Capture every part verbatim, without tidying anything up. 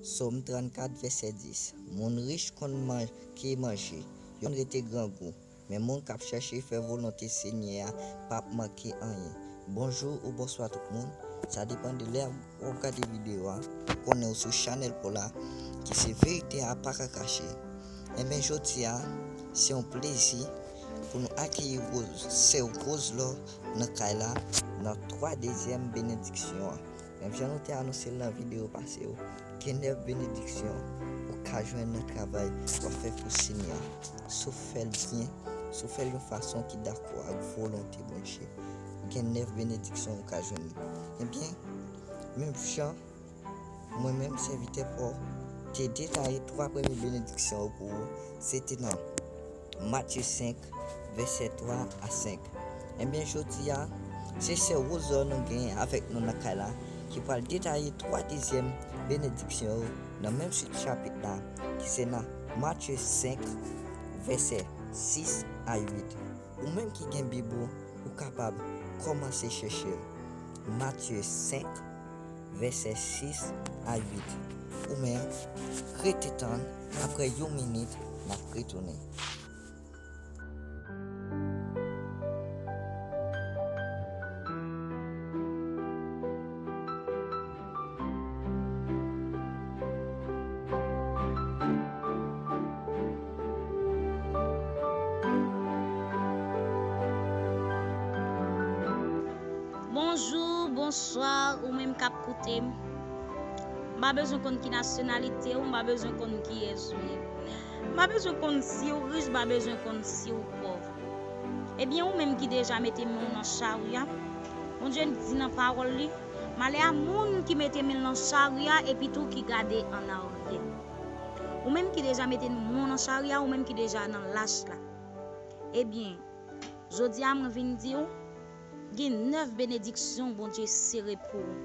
Sòm trannkat, vèsè dis. Moun rich konn manke manje, yo konn rete grangou, men moun k ap chèche fè volonte Senyè a p ap manke anyen. Bonjou ou bonswa tout moun, sa depann de lè w ap gade videyo a. Ou konnen w sou chanèl pa w la, ki se Verite a pa ka kache. Enben, jodi a, se yon plezi pou nou akeyi Rose, sè Rose Lò nan kay la, nan twa dezyèm benediksyon an. Menm jan nou te anonse l nan videyo pase yo, gen nèf benediksyon ou ka jwenn nan travay w ap fè pou Senyè a. Si w fè l byen, si w fè l yon fason ki dakò ak volonte Bondye, gen nèf benediksyon ou ka jwenn. Ebyen, menm jan mwen menm, sèvitè pa w, te detaye twa premye benediksyon yo pou ou, se te nan Matye senk, vèsè twa a senk. Ebyen, jodi a, se sè Rose Lò nou genyen avèk nou nan kay la, ki pral detaye twa dezyèm benediksyon yo nan menm swit chapit la, ki se nan Matye senk, vèsè sis a uit. Ou menm ki gen Bib ou, ou kapab kòmanse chèche l. Matye senk, vèsè sis a uit. Ou menm, rete tann, apre yon minit, n ap retounen. Bonjou, bonswa, ou menm k ap koute m. M pa bezwen konn ki nasyonalite w, m pa bezwen konn kiyès ou ye. M pa bezwen konn si w rich, m pa bezwen konn si w pòv. Ebyen, ou menm ki deja mete men w nan chari a, Bondye di nan pawòl li, malè a moun ki mete men l nan chari a epi tou ki gade an aryè. Ou menm ki deja mete men w nan chari a, ou menm ki deja nan lach la. Ebyen, jodi a mwen vin di w, gen nèf benediksyon Bondye sere pou ou.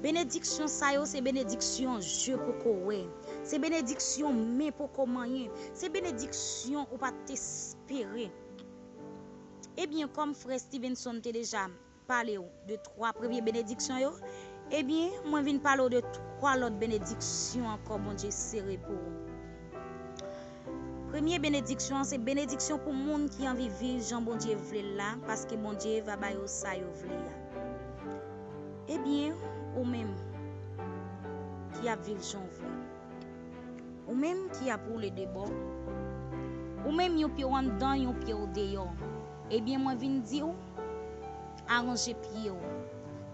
Benediksyon sa yo se benediksyon je poko wè. Se benediksyon men poko manyen. Se benediksyon ou pa t espere. Ebyen, kòm frè Stevenson te deja pale w de twa premye benediksyon yo, ebyen, mwen vin pale w de twa lòt benediksyon ankò Bondye sere pou ou. Premye benediksyon an se benediksyon pou moun ki anvi viv jan Bondye vle l la, paske Bondye va ba yo sa yo vle a. Ebyen, ou menm ki ap viv jan w vle, ou menm ki ap woule de bò, ou menm yon pye w anndan, yon pye w deyò, ebyen, mwen vin di w, aranje pye w.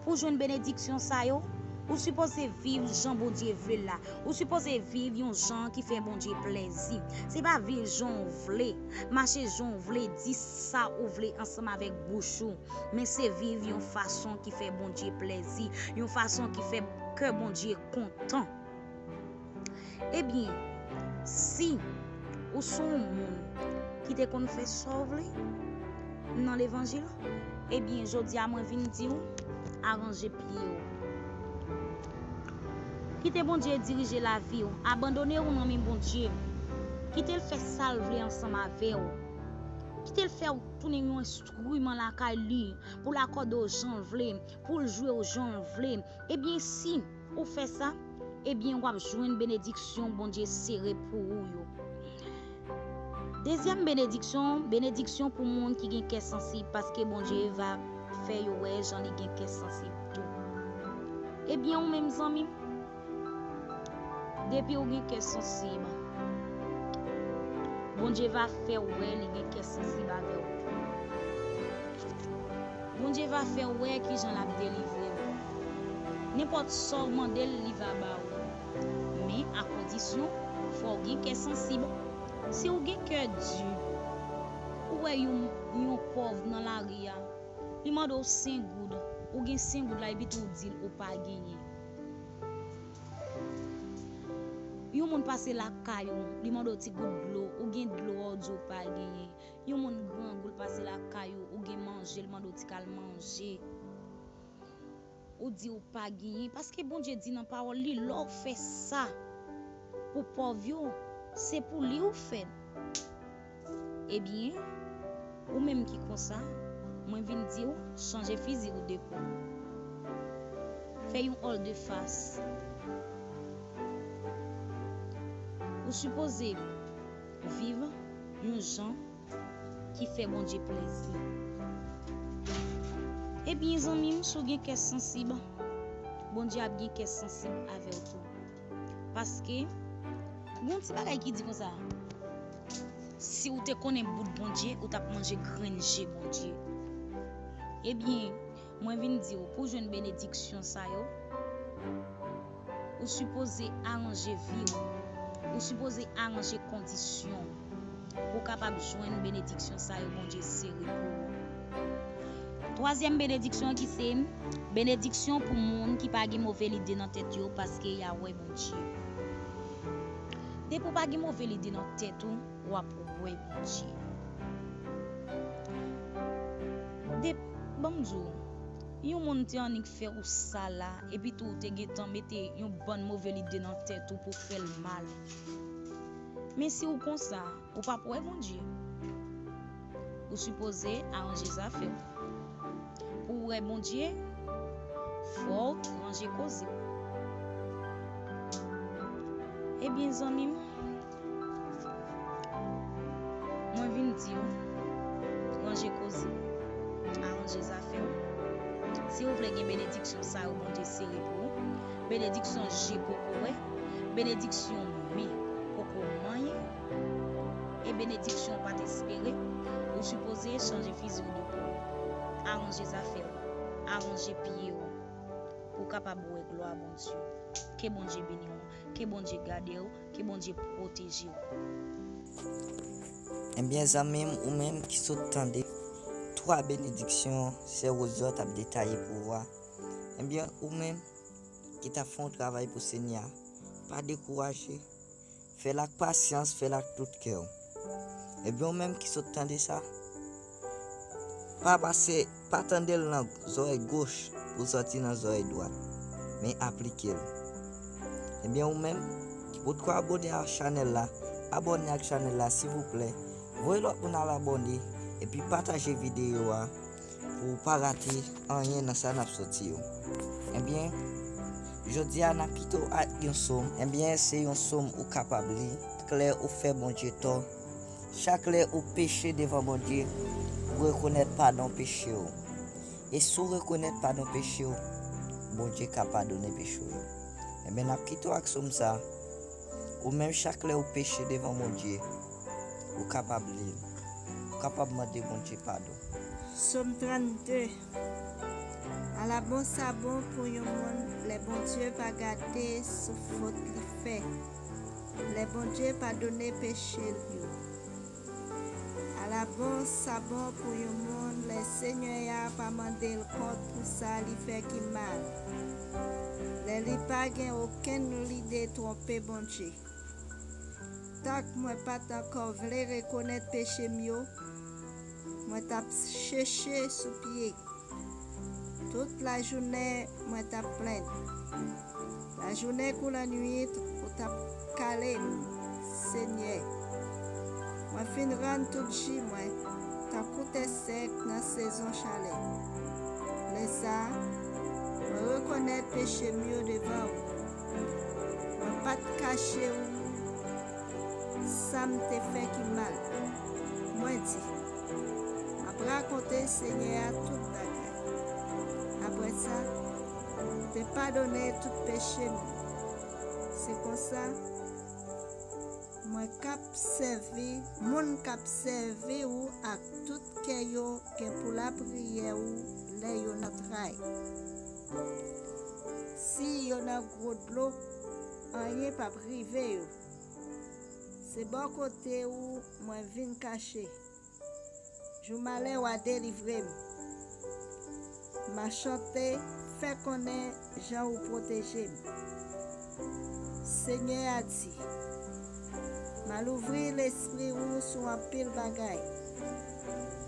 Pou jwenn benediksyon sa yo, ou sipoze viv jan Bondye vle l la. Ou sipoze viv yon jan ki fè Bondye plèzi. Se pa viv jan w vle, mache jan w vle, di sa ou vle ansanm avèk bouch ou, men se viv yon fason ki fè Bondye plèzi, yon fason ki fè kè Bondye kontan. Ebyen, si ou se yon moun ki te konn fè sa w vle nan levanjil, ebyen, jodi a mwen vin di w, aranje pye w. Kite Bondye dirije lavi w, abandone w nan men Bondye. Kite l fè sa l vle ansanm avè w. Kite l fè w tounen yon enstriman lakay li, pou l akòde w jan l vle, pou l jwe w jan l vle. Ebyen, si ou fè sa, ebyen, w ap jwenn benediksyon Bondye sere pou ou yo. Dezyèm benediksyon, benediksyon pou moun ki gen kè sansib, paske Bondye va fè yo wè jan li gen kè sansib tou. Ebyen, ou menm zanmi m, depi w gen kè sansib, Bondye va fè w wè li gen kè sansib avè w tou. Bondye va fè w wè kijan l ap delivre w. Nenpòt sa w mande l, li va ba ou. Men, a kondisyon, fò w gen kè sansib. Si w gen kè di, ou wè yon, yon pòv nan lari a, li mande w senk goud, ou gen senk goud la, epi tou w di l ou pa genyen. Yon moun pase lakay ou, li mande w ti gout dlo, ou gen dlo a, w di w pa genyen. Yon moun grangou, l pase lakay ou, ou gen manje, l mande w ti kal manje. Ou di w pa genyen, paske Bondye di nan pawòl li, lè w fè sa pou pòv yo, se pou li w fè l. Ebyen, ou menm ki konsa, mwen vin di w, chanje fizi w de po. Fè yon òl de fas. Ou sipoze viv yon jan ki fè Bondye plezi. Ebyen, zanmi m, si w gen kè sansib, Bondye ap gen kè sansib avè w tou. Paske, gen yon ti bagay ki di konsa, si w te konnen bout Bondye, ou t ap manje grenn je Bondye. Ebyen, mwen vin di w, pou w jwenn benediksyon sa yo, ou sipoze aranje vi w. Ou sipoze aranje kondisyon w pou w kapab jwenn benediksyon sa yo Bondye sere pou ou. Twazyèm benediksyon an ki se benediksyon pou moun ki pa gen move lide nan tèt yo, paske y a wè Bondye. Depi w pa gen move lide nan tèt ou, w ap wè Bondye. De, ban m di w, yon moun te annik fè ou sa la, epi tou ou te gentan mete yon bann move lide nan tèt ou pou w fè l mal. Men si w konsa, ou p ap wè Bondye. Ou sipoze aranje zafè w. Pou w wè Bondye, fò w ranje koze w. Ebyen, zanmi m, mwen vin di w, ranje koze w, aranje zafè w. Si w vle gen benediksyon sa yo Bondye sere pou ou, benediksyon je poko wè, benediksyon men poko manyen, e benediksyon w pa t espere, ou sipoze chanje fizi w de po. Aranje zafè w, aranje pye w, pou w kapab wè glwa Bondye. Ke Bondye beni w, ke Bondye gade w, ke Bondye pwoteje w. Ebyen, zanmi m, ou menm ki sot tande twa benediksyon Sè Rosyò t ap detaye pou ou a, ebyen, ou menm ki t ap fè yon travay pou Senyè a, pa dekouraje. Fè l ak pasyans, fè l ak tout kè w. Ebyen, ou menm ki sot tande sa, pa pase, pa tande l nan zòrèy goch pou sòti nan zòrèy dwat, men aplike l. Ebyen, ou menm ki potko abòne ak chanèl la, abòne ak chanèl la, silvouplè. Voye lòt moun al abòne, epi pataje videyo a pou w pa rate anyen nan sa n ap soti yo. Ebyen, jodi a n ap kite w ak yon sòm. Ebyen, se yon sòm ou kapab li. Chak lè ou fè Bondye tò, chak lè ou peche devan Bondye, ou rekonèt padon peche w. E si w rekonèt padon peche w, Bondye ka padone peche w yo. Ebyen, n ap kite w ak sòm sa. Ou menm, chak lè ou peche devan Bondye, ou kapab li l. Ou kapab mande Bondye padon. Sòm trannde. Ala bon sa bon pou yon moun lè Bondye pa gade sou fòt li fè, lè Bondye padone peche l yo. Ala bon sa bon pou yon moun lè Senyè a pa mande l kont pou sa li fè ki mal, lè li pa gen okenn lide twonpe Bondye. Tank mwen pa t ankò vle rekonèt peche m yo, mwen t ap cheche sou pye. Tout lajounen, mwen t ap plenn. Lajounen kou lannwit, ou t ap kale m, Senyè. Mwen fin rann tout ji mwen, tankou tè sèk nan sezon chalè. Lè sa a, mwen rekonèt peche m yo devan ou. Mwen pa t kache ou sa m te fè ki mal. Mwen di, m ap rakonte Senyè a tout bagay. Apre sa, m te padone tout peche m yo. Se konsa, mwen k ap sèvi, moun k ap sèvi ou ak tout kè yo gen pou lapriyè ou lè yo nan tray. Si yo nan gwo dlo, anyen p ap rive yo. Se bò kote ou mwen vin kache. Jou malè w a delivre m. M a chante, fè konnen jan ou pwoteje m. Senyè a di, m a louvri lespri ou sou anpil bagay.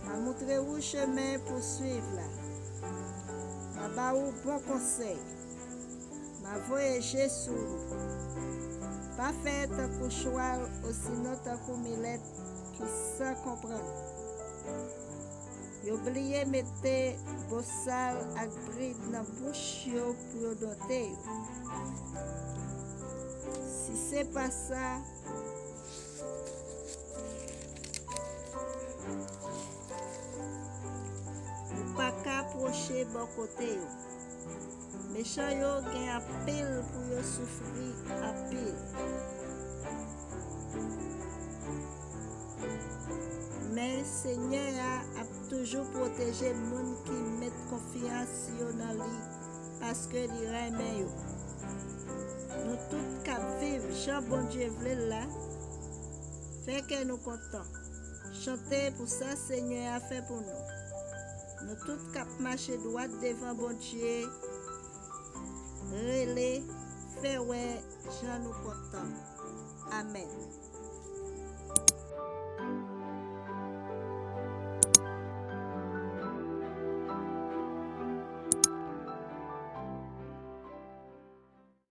M a moutre ou chemen pou swiv la. M a ba ou bon konsèy. M a voye je sou ou. Pa fè tankou chwal osinon tankou milèt ki san konprann. Yo bliye mete bosal ak brid nan bouch yo pou yo donte yo. Si se pa sa, pwoche bò kote yo. Mechan yo gen anpil pou yo soufri anpil. Men Senyè a ap toujou pwoteje moun ki met konfyans yo nan li, paske li renmen yo. Nou tout k ap viv jan Bondye vle l la, fè kè nou kontan. Chante pou sa Senyè a fè pou nou. Nou tout k ap mache dwat devan Bondye, rele, fè wè jan nou kontan. Amèn.